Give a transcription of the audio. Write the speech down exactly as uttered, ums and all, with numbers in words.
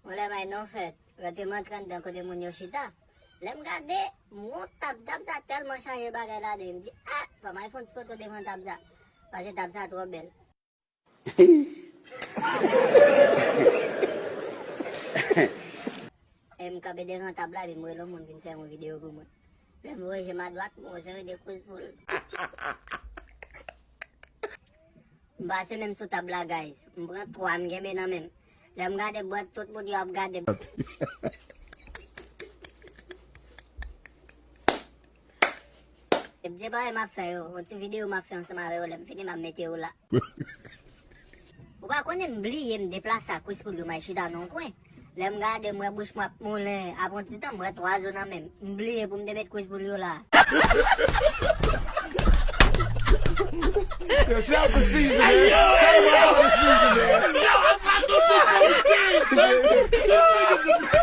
Yon lè may non fèt, rantre m antre anndan kote moun yo chita. Lè m gade, m wè yon tab, tab sa tèlman chaje bagay ladan l, m di, ah, fò m al fè yon ti foto devan tab sa. Paske tab sa twò bèl. E m kanpe devan tab la, epi m rele yon moun vin fè yon videyo pou mwen. Lè m voye je m adwat, m wè yon seri de Chris Paul. M pase menm sou tab la, guys. M pran twa, m kenbe nan men m. Lè m gade bwèt tout moun yo ap gade m. Epi se bagay m ap fè yo, yon ti videyo m ap fè ansanm avè yo, lè m fini m ap mete yo la. Ou pa konnen m bliye m deplase ak Chris Paul yo m al chita nan yon kwen. Lè m gade m wè bouch mwen ap moulen, apre yon ti tan m wè twa zo nan men m. M bliye pou m te met Chris Paul yo la. Yo, shout out to Caesar, man. Tell him about the season, man.